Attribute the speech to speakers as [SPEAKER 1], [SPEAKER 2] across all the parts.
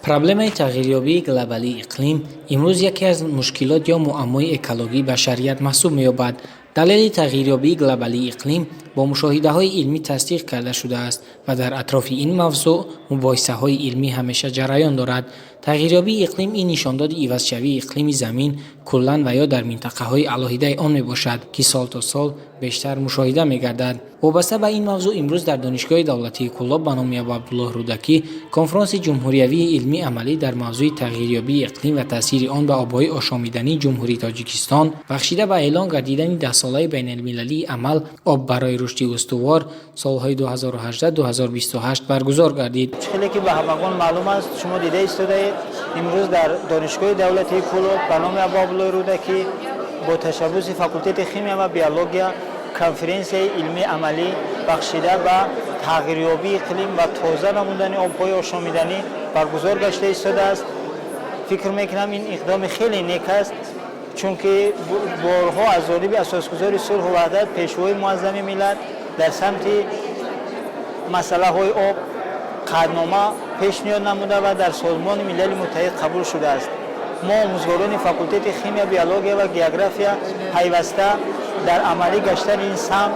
[SPEAKER 1] Проблемаи тағйирёбии глобалии иқлим имрӯз яке аз мушкилот ё муаммои экологии башарият маҳсуб меёбад. Далели тағйирёбии глобалии иқлим бо мушоҳидаҳои илмӣ тасдиқ карда шудааст ва дар атрофи ин мавзӯъ мубоҳисаҳои илмӣ ҳамеша ҷараён дорад. Тағйирёбии иқлим ин нишондоди ивазшавии иқлими Замин куллан ва ё дар минтақаҳои алоҳидаи он мебошад, ки сол то сол бештар мушоҳида мегардад. Вобаста ба ин мавзӯъ имрӯз дар Донишгоҳи давлатии Кӯлоб ба номи Абуабдуллоҳ Рӯдакӣ конфронси ҷумҳуриявии илмӣ амалӣ дар мавзӯи тағйирёбии иқлим ва таъсири он ба обҳои ошомидании Ҷумҳурии Тоҷикистон, бахшида ба эълон гардидани Даҳсолаи байналмилалии амал «Об барои рушди устувор» солҳои 2018-2028 баргузор гардид.
[SPEAKER 2] Хеле ки ба ҳамагон маълум аст, шумо дида истодаед, имрӯз дар Донишгоҳи давлатии Кӯлоб ба номи Абуабдуллоҳи Рӯдакӣ бо ташаббуси факултети химия ва биология конференсияи илмии амалӣ, бахшида ба тағйирёбии иқлим ва тоза намудани обҳои ошомиданӣ, баргузор гашта истодааст. Фикр мекунам, ин иқдоми хеле нек аст, чунки борҳо аз ҷониби Асосгузори сулҳу ваҳдат, Пешвои муаззами миллат дар самти масъалаҳои об қатънома пешниҳод намуда ва дар Созмони Милали Муттаҳид қабул шудааст. Мо, омӯзгорони факултети химия, биология ва география, пайваста дар амалӣ гаштани ин самт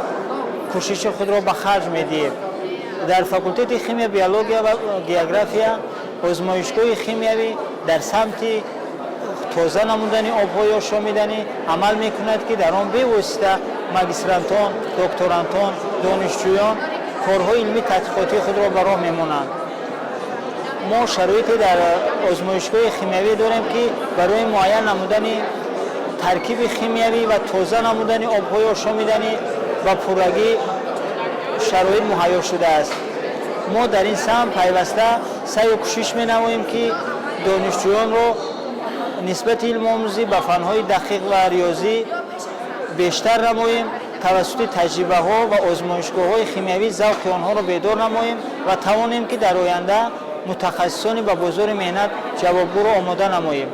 [SPEAKER 2] кӯшиши худро ба харҷ медиҳем. Дар факултети химия, биология ва география озмоишгоҳи химиявӣ дар самти тоза намудани обҳои ошомиданӣ амал мекунад, ки дар он бевосита магистрантон, докторантон, донишҷӯён корҳои илмии тадқиқотии худро ба роҳ мемонанд. Мо шароите дар озмоишгоҳи химиявӣ дорем, ки барои муайян намудани таркиби химиявӣ ва тоза намудани обҳои ошомиданӣ ба пуррагӣ шароит муҳайё шудааст. Мо дар ин самт пайваста саъю кӯшиш менамоем, ки донишҷӯёнро нисбати илмомӯзӣ ба фанҳои дақиқ ва риёзӣ бештар намоем, тавассути таҷрибаҳо ва озмоишгоҳҳои химиявӣ завқи онҳоро бедор намоем ва тавонем, ки дар оянда мутахассисони ба бозори меҳнат ҷавобгӯро омода намоем.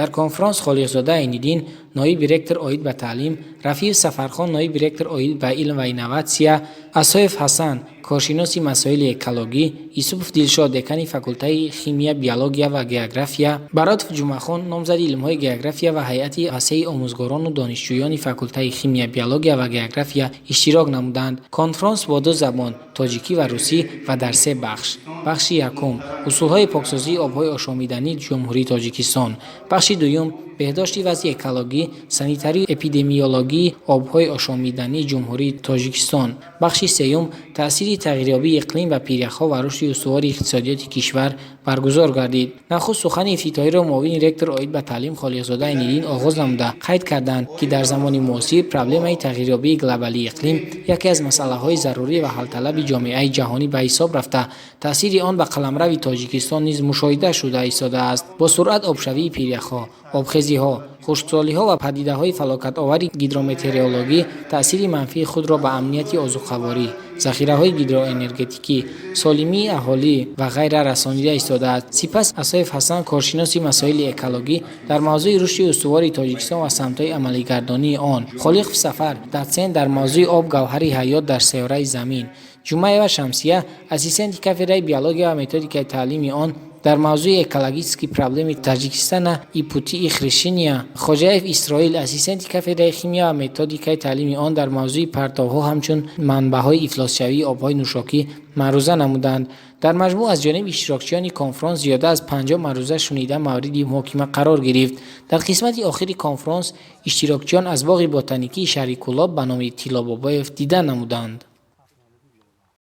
[SPEAKER 1] Дар конфронс Холиқзода Айниддин, ноиби ректор оид ба таълим, Рафиев Сафархон, ноиби ректор оид ба илм ва инноватсия, Асоев Ҳасан, коршиноси масоили экологӣ, Юсупов Дилшод, декани факултаи химия, биология ва география, Баротов Ҷумъахон, номзади илмҳои география ва ҳайати васеи омӯзгорону донишҷӯёни факултаи химия, биология ва география иштирок намуданд. Конфронс бо ду забон, тоҷикӣ ва русӣ, ва дар се бахш: бахши якум, усулҳои поксозии обҳои ошомидании Ҷумҳурии Тоҷикистон, бахши дуюм, беҳдошти вазъи экологӣ, санитарию эпидемиологии обҳои ошомидании Ҷумҳурии Тоҷикистон, бахши сеюм, таъсири тағйирёбии иқлим ва пиряхҳо ва рушди устувори иқтисодиёти кишвар баргузор гардид. Нахуст сухани ифтитоҳиро муовини ректор оид ба таълим Холиқзода Айниддин оғоз намуда, қайд карданд, ки дар замони муосир проблемаи тағйирёбии глобалии иқлим яке аз масъалаҳои зарурӣ ва ҳалталаби ҷомеаи ҷаҳонӣ ба ҳисоб рафта, таъсири он ба қаламрави Тоҷикистон низ мушоҳида шуда истодааст. Бо суръат обшавии пиряхҳо, обхезиҳо, хушксолиҳо ва падидаҳои фалокатовари гидрометеорологӣ таъсири манфии худро ба амнияти озуқаворӣ, захираҳои гидроэнергетикӣ, солимии аҳолӣ ва ғайра расонида истодааст. Сипас Асоев Ҳасан, коршиноси масоили экологӣ, дар мавзӯи рушди устувори Тоҷикистон ва самтҳои амалигардонии он, Холиқов Сафар, дотсент, дар мавзӯи «Об — гавҳари ҳаёт дар сайёраи Замин», Ҷумъаева Шамсия, ассистенти кафедраи биология ва методикаи таълими он, дар мавзӯи «Экологические проблемы Таджикистана и пути их решения», Хоҷаев Исроил, ассистенти кафедраи химия ва методикаи таълими он, дар мавзӯи партовҳо ҳамчун манбаъҳои ифлосшавии обҳои нӯшокӣ маъруза намуданд. Дар маҷмӯъ аз ҷониби иштирокчиёни конфронс зиёда аз 50 маъруза шунида, мавриди муҳокима қарор гирифт. Дар қисмати охири конфронс иштирокчиён аз боғи ботаникии шаҳри Кӯлоб ба номи Тилло Бобоев дида намуданд.